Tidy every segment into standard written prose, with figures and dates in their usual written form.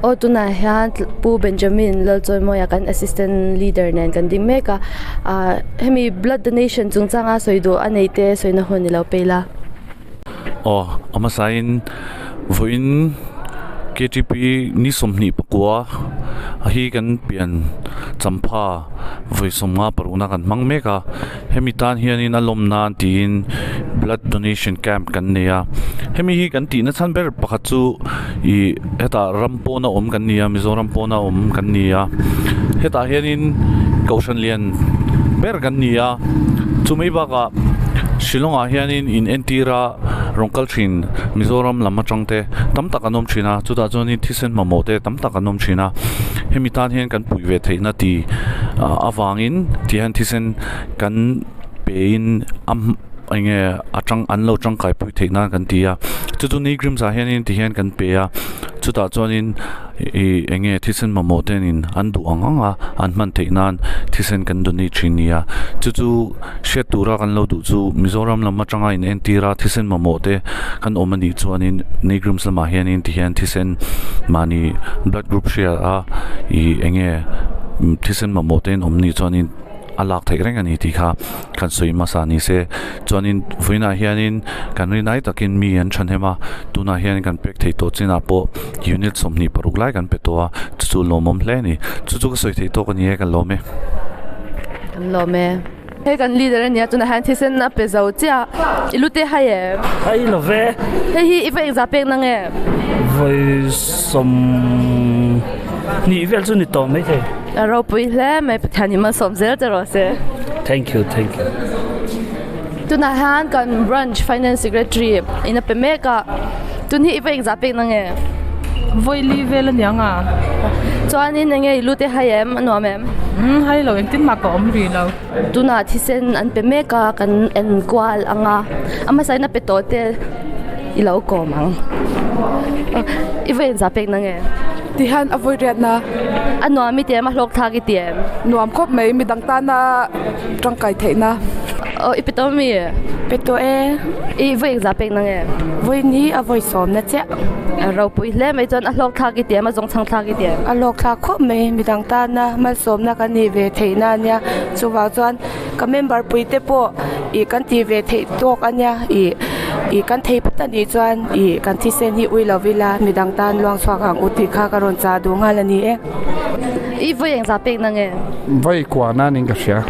Aw tunah hian Pu Benjamin Lalchawimawia kan assistant leader nen kan ding mek a ah hemi blood donation chungchanga sawi duh a nei te sawina hun ilo pei la. Aw a hmasain vawiin ktp ni 24 a hi kan pian champha vawi 50 parukna kan hmang mek a hemi tan hianin a lawm nan tiin blood donation camp kan nei a hemi hi kan tihna chhan ber pakhat chu ih hetah ram pawna awm kan ni a Mizoram pawna awm kan ni a hetah hianin kohhran lian ber kan ni a chumai bakah Shillong ah hianin in entir a rawn kal thin Mizoram lam atang te tam tak an awm thin a chutah chuanin thisen mamawh te tam tak an awm thin a hemi tan hian kan puih ve theihna ti avangin ti hian thisen kan pe in a eng nge a tang an lo tangkai pui theih nan kan ti a chu chu nigrims ah hianin ti hian kan pe a chutah chuanin ih eng nge thisen mamawh te nen an duh ang ang a an hman theih nan thisen kan donate thin a ni a chu chu hriat tura kan lo duh chu Mizoram lam atanga in entir a thisen mamawh te kan awm anih chuanin nigrims lamah hianin ti hian thisen mahni blood group hria a ih eng nge thisen mamawh te an awm anih chuanin. a lak theih reng a ni tih kha kan sawi hmasa ni se chuanin vawiinah hianin kan rinai takin mi an thahnem a tunah hian kan pek theih tawh chinah pawh unit 26 lai kan pe tawh a chu chu lawmawm hle a ni chu chu ka sawi theih tawk a ni e kan lawm e. Kan lawm e. Hei kan leader a nia tunah hian thisen a pe zo chiah i lu te hai em? Hai lo ve. Hei hi i va engzah pek na nge? Vawi 20 vel chu ni tawh maithei. A ropui hle mai Pathian hi malsawm zel che rawh se. Thank you thank you. Tunah hian kan branch finance secretary in a pe mek a, tun hi i va engzah pek na nge? Vawi li vel aniang a. Chuanin enge i lu te hai em? A nuam em? Umm hai lo engtin mah ka awm rih lo. Tunah thisen an pe mek a, kan en kual ang a, a hmasa in a pe tawh te i lo kawm ang. I va inzah pek na nge? Tihian a vawi riatna. A nuam i ti em? A hlawk thlak i ti em? Nuam khawp mai, midang tana tangkai theihna. Aw i pe tawh mi? Pe tawh e. I vawi engzah pek na nge? Vawi ni a vawi sawmna chiah. A ropui hle mai chuan a hlawk thlak i ti em? A zawng chhang thlak i ti em? A hlawk thlak khawp mai, midang tana malsawmna kan nih ve theihna a nia. Chuvang chuan ka member pui te pawh ih kan tih ve theih tawk a nia ih ih kan thei phawt a nih chuan ih kan thisen hi ui lo ila midang tan luang chhuak ang u tih kha ka rawn chah duh nghal a ni e. I vawi engzah pek na nge? Vawi kuahna ning ka hria.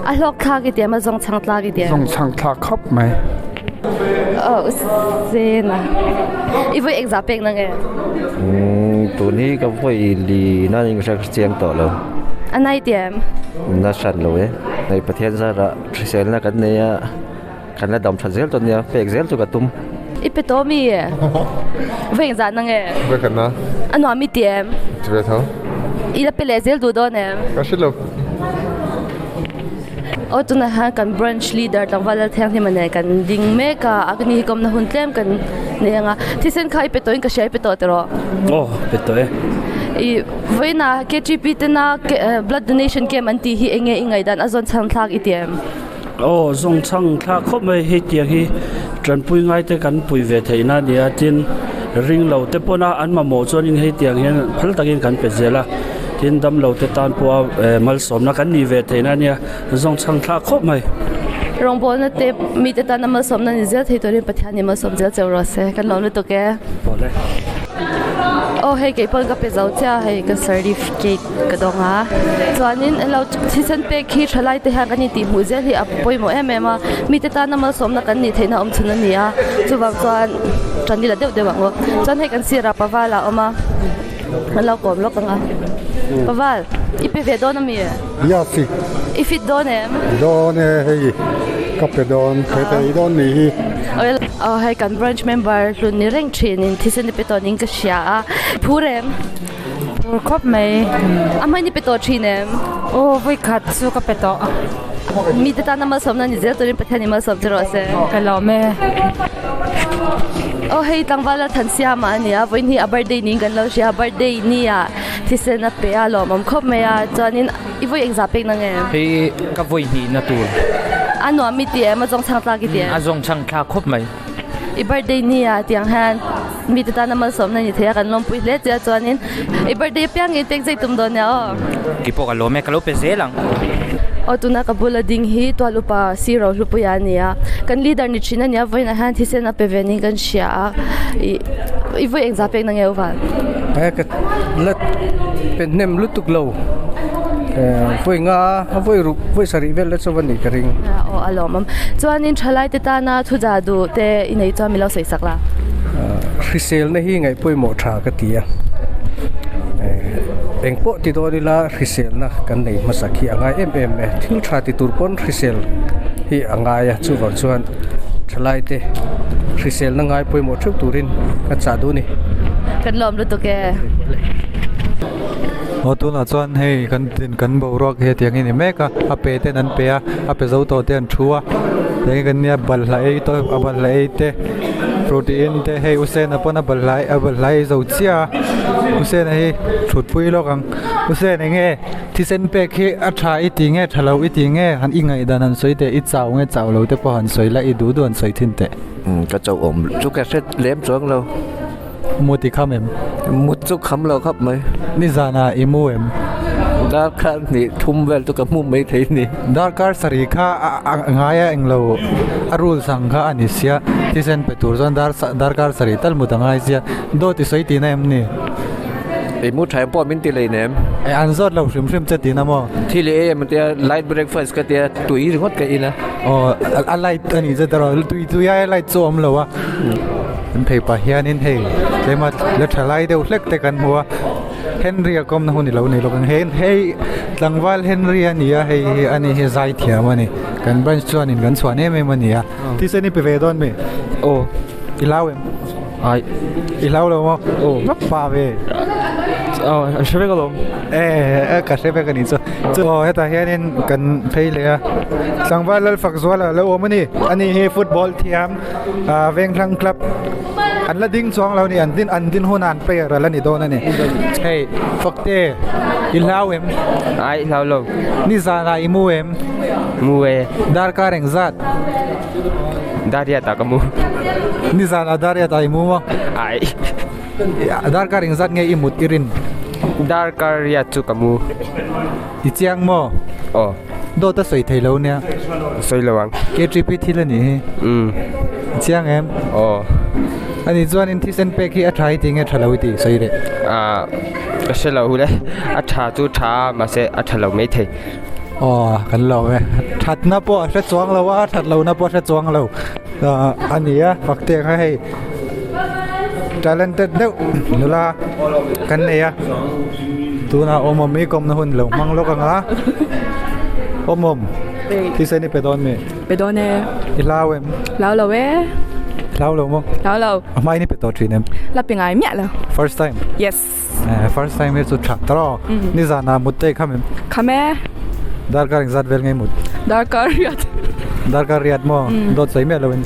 A hlawk thlak i ti em? A zawng chhang tlak i ti em? Zawng chhang thlak khawp mai. Aw sen a. I vawi engzah pek na nge? Umm tun hi ka vawi li na ning ka hria ka chiang tawh lo. A nai ti em? Na hran lo e. Hei Pathian zarah hriselna kan nei a, kan la dam tha zel dawn nia, pek zel chu ka tum. I pe tawh mi? Vawi engzah na nge? Vawi khat na. A nuam i ti em? Ti ve tho. I la pe leh zel duh dawn em? Ka hre lo. Aw tunah hian kan branch leader tlangval Lalthianghlima nen kan ding mek a, a ni hi kawmna hun tlem kan nei ang a, thisen kha i pe tawhin ka hria i pe tawh tiraw? Aw pe tawh e. I vawiinah KTP tena blood donation camp an tih hi eng nge i ngaihdan a zawn chhang thlak i ti em? Aw zawng chhang thlak khawp mai hei tiang hi tanpui ngai te kan pui ve theihna a ni a tin ring lo te pawna an mamawh chuanin hei tiang hian phal takin kan pe zel a. Tin damlo te tan pawha malsawmna kan nih ve theihna ania zawng chhang thlak khawp mai. Rawngbawlna te mite tana malsawmna ni zel thei turin Pathian nih malsawm zel cheu rawh se kan lawm lutuk e. Awle. Aw hei kei pawn ka pe zo chiah a hei ka certificate ka dawng a chuanin elo thisen pek hi thalai te hian kan intih hmuh zel hi a pawimawh em em a mite tana malsawmna kan nih theihna awm chhun a ni a chuvang chuan tan ila deuh deuh ang aw chuan hei kan sirah paval a awm a. An lo kawm lawk ang a. Paval, i pe ve dawn ami? Yes. I fit dawn em? Dawn e, hei ka pe dawn, pe thei dawn ni hi. Aw hei kan branch member hlun ni reng thin in thisen i pe tawh niin ka hria a. Phur em? Phur khawp mai. A hmain i pe tawh thin em? Aw vawikhat chu ka pe tawh. Mite tana malsawmna ni zel turin Pathian i malsawm che rawh se. Ka lawm e. Aw hei tlangval a than siam a ania vawiin hi a birthday niin kan lo hria a birthday ni ah thisen a pe a lawmawm khawp mai a chuanin i vawi engzah pek na nge? Hei ka vawi hnih na tur. A nuam i ti em a zawng chhang tlak i ti em? A zawng chhang thlak khawp mai. I birthday ni ah tiang hian. mite tana malsawmna ni thei a kan lawmpui hle che a chuanin i birthday apiang in pek zai tum dawn nia aw. Keipawh ka lawm e, ka lo pe zel ang. Aw tuna ka bula ding hi tual upa si Rohlupuia a ni a, kan leader ni thin a nia vawiinah hian thisen a pe ve niin kan hria a, ih i vawi engzah pek na nge uval? He ka la pe hnem lutuk lo, vawi nga vawi ruk vawi sarih vel la chu va nih ka ring. Aw a lawmawm. Chuanin thalaite tana thu za duh te i nei chuan min lo sawi sak la. Hriselna hi ngaih pawimawh tha ka ti a, eng pawh ti dawn ila hriselna kan nei hmasak hi a ngai em em e, thil tha ti tur pawn hrisel hi a ngai a, chuvang chuan thalaite hriselna ngai pawimawh theuh turin ka chah duh a ni. Kan lawm lutuk e. Aw tunah chuan hei kan tin kan boruak hi hetiang hi a ni mek a a pe ten an pe a a pe zo tawh te an thu a tiang hi kan nia balhla ei te a balhla ei te protein te hei u sena pawn a balhla a balhla ei zo chiah a u sena hi thutpui lawk ang u sen enge thisen pek hi a tha i tih nge tha lo i tih nge han i ngaihdan han sawi teh i chau nge chau lo te pawh han sawi la i duh duh han sawi thin teh. Ka chauh awm chu ka hre lem chuang lo. Mut i kham em? Mut chu kham lo khap mai. Nizanah i mu em? Darkar hnih thum vel chu ka hmu mai thei ni. Darkar sarih kha a ngai a englo a rules ang kha a ni sia thisen pe tur chuan darkar sarih tal mut a ngai sia dawt i sawi tihna em ni? I mu tha em pawh min ti lei nem. E an zawt lo hrim hrim che tihna maw? Thil i ei em tia light breakfast ka tia tui ringawt ka in a. Aw a light a nih che tawh tui tui aia light chu a awm lo a. Kan phei pah hianin hei tlema la tha lai deuh hlek te kan hmu a Henry a kawmna hun ilo nei lawk ang hei hei tlangval Henry a ni a hei hi ani hi zai thiam a ni kan branch chuanin kan chhuan em em a ni a thisen i pe ve dawn mi aw i hlau em ai i hlau lo maw aw vak pa ve aw an hre vek alawm e ka hre vek a nih chu chu aw hetah hianin kan phei leh a tlangval Lalfakzuala a lo awm a ni ani hi football thiam. Ah Vengthlang club an la ding chuang lo a ni an din an din hunah an player a la ni dawn a ni hei Fakte i hlau em? Ai hlau lo. Nizanah i mu em? Mu e. Darkar eng zat? Dariat ah ka mu. Nizanah Dariat ah i mu maw? Ai. Darkar eng zat nge i mut i rin? Darkar riat chu ka mu. I chiang maw? Aw. Dawt a sawi thei lo nia. Sawi lo ang. KTP thil a nih hi. Umm. Chiang em? Aw. Ani chuan in thisen pek hi a tha i ti nge tha lo i ti sawi leh? Ah ka hre lo le. A tha chu tha a mahse a tha lo mai thei. Aw kan lo e. Thatna pawh a hre chuang lo a, that lohna pawh a hre chuang lo. Ah a ni a Fakte kha hei talented deuh nula kan nei a. Tunah awmawm i kawmna hun lo hmang lawk ang a, awmawm thisen i pe dawn mi? Pe dawn e. I hlau em? Hlau lo e. Hlau lo maw? Hlau lo. A hmain i pe tawh thin em? La pe ngai miah lo. First time? Yes. First time hi chu tha ta rawh. Nizanah mut te i kham em? Kham e. Darkar engzat vel nge i mut? Darkar riat. Darkar riat maw? Dawt sawi miah lo in?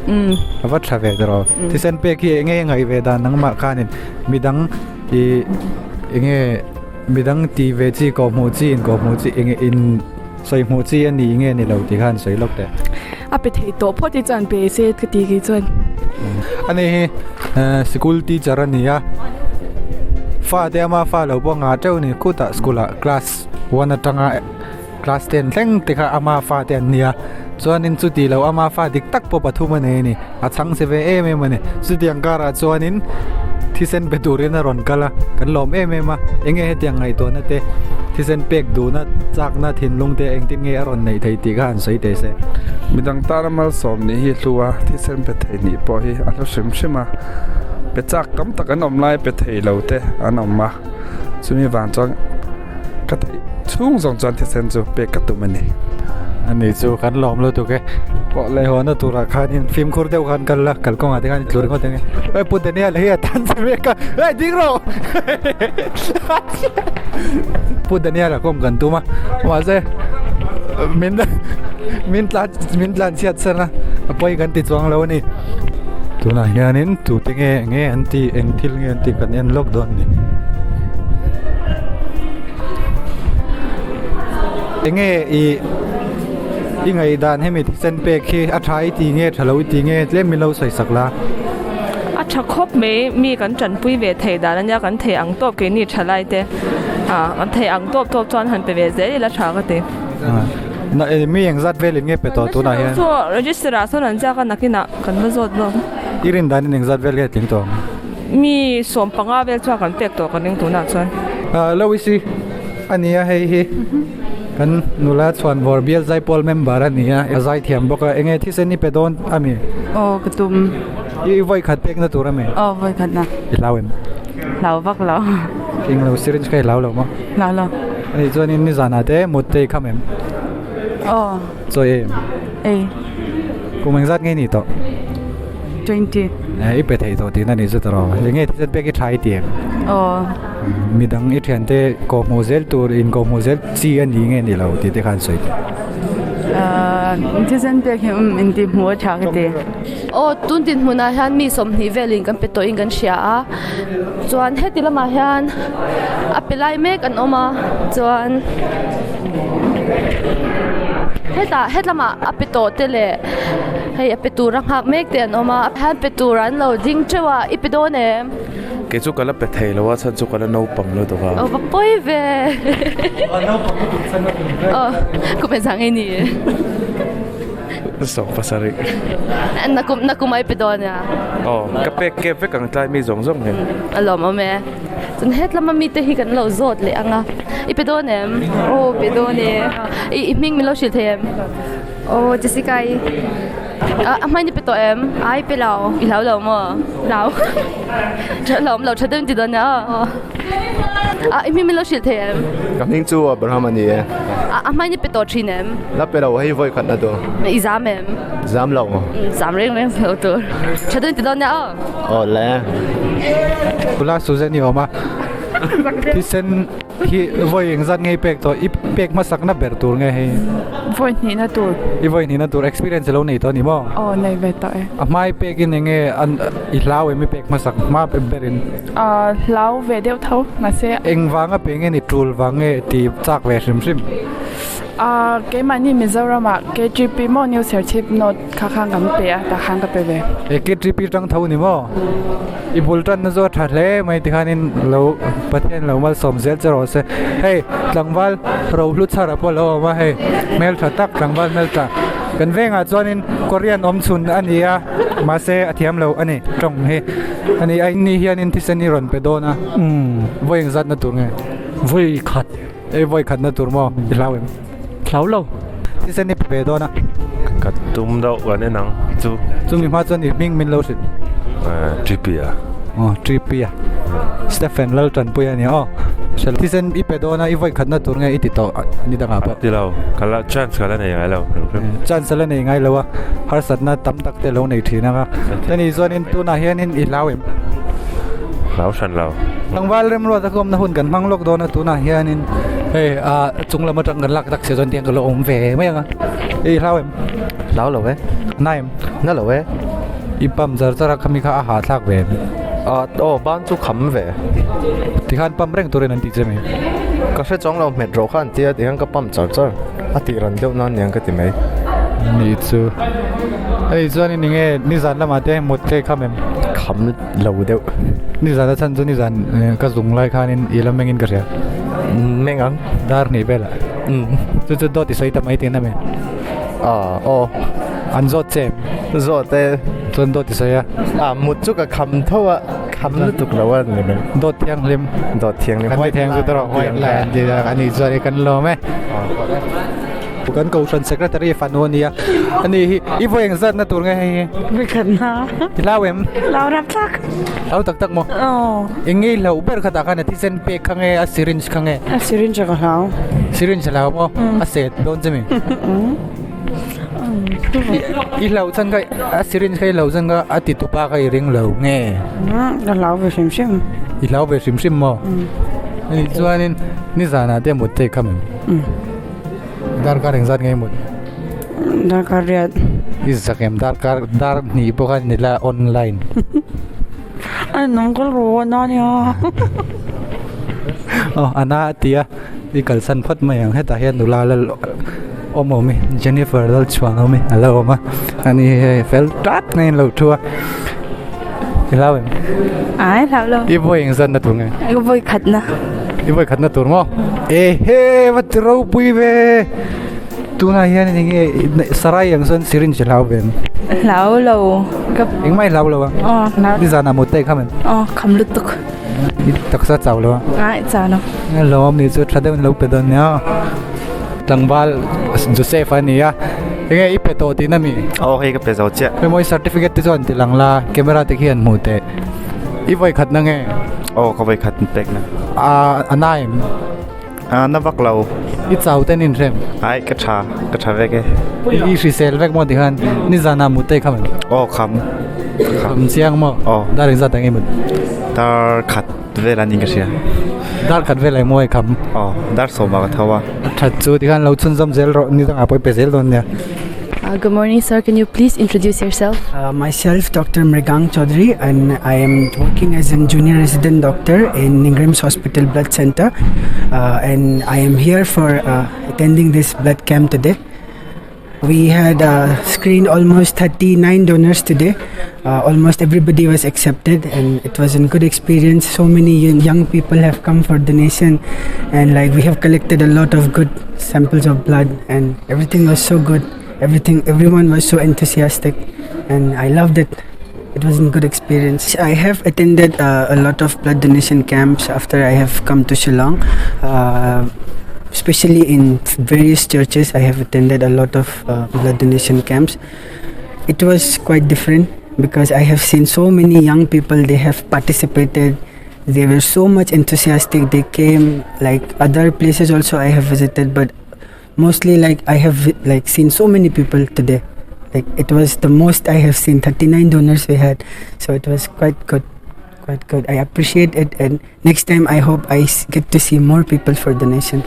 A va tha ve ta rawh. Thisen pek hi enge ngaih ve dan nangmah khanin midang I enge midang tih ve chi kawh hmuh chi in kawh hmuh chi enge in sawi hmuh chi a ni nge ni lo tih khan sawi lawk teh. A pe thei tawh phawt hi chuan pe se ka ti kei chuan. Ani hi sikul teacher a ni a, fa te ama fa lo pawh ngah teuh a ni khutah school ah class one atanga class ten thleng te kha ama fa te an nia chuanin chuti lo ama fa dik tak pawh pathum a nei a ni a chhang che ve em em a ni chutiang karah chuanin thisen pe turin a rawn kal a kan lawm em em a enge hetiang ngaihtuahna te thisen pek duhna chakna thinlung te engtin nge a rawn neih theih tih kha han sawi teh se. Midang tana malsawm nih hi hlu a thisen pe thei nih pawh hi a hlu hrim hrim a pe chak tam tak an awm lai pe thei lo te an awm a chumi vang chuan. Ka theih chhung zawng chuan thisen chu pek ka tum a ni. Ani chu kan lawm lutuk e. Pawh leh haw na turah khanin fimkhur deuh khan kal la, kalkawngah te khan i tlur ngawt ang e. Hei Pu Daniel hi a tan che mek a, hei ding rawh! Pu Daniel a kawm kan tum a, mahse min min tlan min tlan chhiat san a, a pawi kan ti chuang lo a ni. Tunah hianin tute nge nge an tih eng thil nge an tih kan en lawk dawn a ni. Enge i i ngaihdan hemi thisen pek hi a tha i tih nge tha lo i tih nge tlem min lo sawi sak la. A tha khawp mai mi kan tanpui ve thei dan ania kan thei ang tawp keini thalai te ah kan thei ang tawp tawp chuan han pe ve zel ila tha ka ti. Na e mi engzat velin nge pe tawh tunah hian? Chu register ah sawn an ziak a nakinah kan va zawt zawk. I rin danin engzat vel nge tling tawh ang? Mi 15 vel chuan kan pek tawh ka ring tunah chuan. Loisi a nia hei hi kan nula chhuanvawr bial zaipawl member a ni a, a zaithiam bawk a, enge thisen i pe dawn a mi? Aw ka tum. I vawi khat pekna tur a mi? Aw vawi khat na. I hlau em? Hlau vak lo. Eng lo syringe kha i hlau lo maw? Hlau lo. Ani chuanin nizanah te mut te i kham em? Aw. Chawi em? Ei. Kum engzat nge i nih tawh? 20. Eh i pe thei tawh tihna ni chu tawh enge thisen pek i tha i ti em? Aw. Midang i thiante kawhhmuh zel tur in kawhhmuh zel chi a ni nge ni lo tih te khan sawi teh. Ahh thisen pek hi um intih hmuh a tha ka ti. Aw tun dinhmunah hian mi 20 velin kan pe tawhin kan hria a chuan heti lamah hian a pe lai mek an awm a chuan hetah hetlamah a pe tawh te leh hei a pe tur a nghak mek te an awm a hian pe tur an lo ding teuh a i pe dawn em? Kei chu ka la pe thei lo a chhan chu ka la naupang lutuk a. Aw va pawi ve. Aw kum engzah nge ni? 17. Nakum nakum ai pe dawn a. Aw ka pek kep vek ang tlai mi zawng zawng hi. A lawmawm e. Chuan hetlama mite hi kan lo zawt leh ang a. I pe dawn em? Aw pe dawn e. I i hming min lo hrilh thei em? Aw Jessica i. A a hmain i pe tawh em? Ai pe lo. I hlau lo maw? Hlau. Tha hlauhawm lo tha deuhin ti dawn nia aw. A i hming min lo hrilh thei em? Ka hming chu Abraham a ni e. A a hmain i pe tawh thin em? La pe lo hei vawi khat na tur. I zam em? Zam lo. Zam reng reng lo tur. Tha deuhin ti dawn nia aw. Aw le. Bula Susan i awm a, thisen Hi vawi engzat nge i pek tawh? I pek hmasakna ber tur nge hei? Vawi hnihna tur. I vawi hnihna tur experience alo nei tawh a ni maw? Aw nei ve tawh e. A hma i pekin enge an i hlau em i pek hmasak hma berin? Aaa hlau ve deuh tho mahse. Engvanga pe nge ni tul vang nge ti chak ve hrim hrim? Aaa keimahni Mizoramah KTP maw New Serchhip North kha khan kan pe a tah khan ka pe ve. E KTP tang tho ni maw? I bul tanna chu a tha hle mai tikhanin lo Pathian lo malsawm zel che rawh se. Hei tlangval rohlu chhar a pawh a lo awm a hei hmeltha tak tlangval hmeltha kan vengah chuanin Korean awm chhun a ni a mahse a thiam lo a ni tawng hi a ni a ni hianin thisen hi rawn pe dawn a vawi engzatna tur nge? Vawi khat. Ei vawi khatna tur maw i hlau em? Hlau lo. Thisen i pe ve dawn a. Ka tum deuh kan en ang chu. Chumi hma chuan i hming min lo hrilh. TP a. Aw TP a. Stephen Laltanpui a ni aw. Thisen i pe dawn a i vawi khatna tur nge i ti tawh ni dangah pawh. Ti lo. Ka la chance ka la nei ngai lo. Chance a la nei ngai lo a. Harsatna tam tak te lo nei thin ang a. Chani chuanin tunah hianin i hlau em? Hlau hran lo. Tlangval remruat a kawmna hun kan hmang lawk dawn a tunah hianin hei ah chung lam atang kan lak tak si chuan tiang ka lo awm ve mai ang a. I hlau em? Hlau lo e. Na em? Na lo e. I pump zar zar a khami kha a hahthlak ve em? Ah aw ban chu kham ve. Tikhan pump reng turin an tih che mi? Ka hre chuang lo hmet rawh kha an tia tikhan ka pump char char a tih ran deuh nan niang ka ti mai. Ni chu. Hei chuanin enge nizan lamah te mut te kham em? Kham lo deuh. Nizan a chhan chu nizan ka zung lai khanin i la mengin ka hria. Meng ang. Dar hnih velah. Chu chu dawt i sawi ta mai tihna mi? Ah aw. An zawt che em? Zawt e. Chuan dawt i sawi a. Ah mut chu ka kham tho a, kham lutuk lo a ni mai. Dawt thianghlim. Dawt thianghlim. Kan ti thiang chu tawrh white lie an ti a, ani chuan i kan lawm e. Kan kohhran secretary fanu a nia, ani hi i vawi engzat na tur nge hei hi? Vawikhat na. I hlau em? Hlau rak tak. Hlau tak tak maw? Aw. Eng nge i hlauh ber khatah khan a thisen pek kha nge a syringe kha nge? A syringe a ka hlau. Syringe a hlau maw? A set dawn che mi? I hlauh chhan kha a syringe kha i hlauh chhan kha a ti tupa kha i ring lo nge? Ka hlau ve hrim hrim. I hlau ve hrim hrim maw? Ani chuanin nizanah te mut theih kha mem? Darkar engzat nge i mut? Darkar riat. I zak em darkar dar hnih pawh khan nila online. A nung kal rawh a na nia. Aw a na a ti a i kalsan phawt mai ang hetah hian nula la awm awm i Jennifer Lalchhuang awm i a la awm a ani hei fel tak mai in lo thu a. I hlau em? Ai hlau lo. I vawi eng zat na tur nge? Ka vawi khat na. I vawi khat na tur maw? Ehe va ti ropui ve! Tunah hian eng nge sarai ang sawn syringe i hlau ve em? Hlau lo. Ka Engmah i hlau lo a? Aw hlau. Nizanah mut te i kham em? Aw kham lutuk. I taksa chau lo a? Ai chau lo. Lawm ni chu tha deuhin lo pe dawn nia. Tlangval Joseph a ni a, enge i pe tawh tihna mi? Aw hei ka pe zo chiah. Hemaw i certificate te chuan ti lang la, camera te khi han hmuh teh. I vawi khat na nge? Aw ka vawi khat pek na. A a na em? A na vak lo. I chau ten in hrem? Ai ka tha, ka tha vek e. I hrisel vek maw tikhan nizan ah mut te i kham em? Aw kham. Kham chiang maw? Aw. Dar engzat ang i mut? Dar khat. Vel an in ka hria. Dar khat vel ai mawi kham. Aw, dar sawmah ka tho a. That chu tikhan lo chhunzawm zel rawh, ni dangah pawh i pe zel dawn nia. Good morning sir, can you please introduce yourself? Myself Doctor Mrigang Chaudhary and I am working as a junior resident doctor in Ningrims Hospital Blood Center and I am here for attending this blood camp today. We had screened almost 39 donors today. Almost everybody was accepted and it was a good experience. So many young people have come for donation and like we have collected a lot of good samples of blood and everything was so good. Everything, everyone was so enthusiastic and I loved it. It was a good experience. I have attended a lot of blood donation camps after I have come to Shillong. Especially in various churches, I have attended a lot of blood donation camps. It was quite different because I have seen so many young people, they have participated. They were so much enthusiastic. They came, like other places also I have visited, but mostly like I have like seen so many people today. Like it was the most I have seen, 39 donors we had. So it was quite good, quite good. I appreciate it, and next time I hope I get to see more people for donation.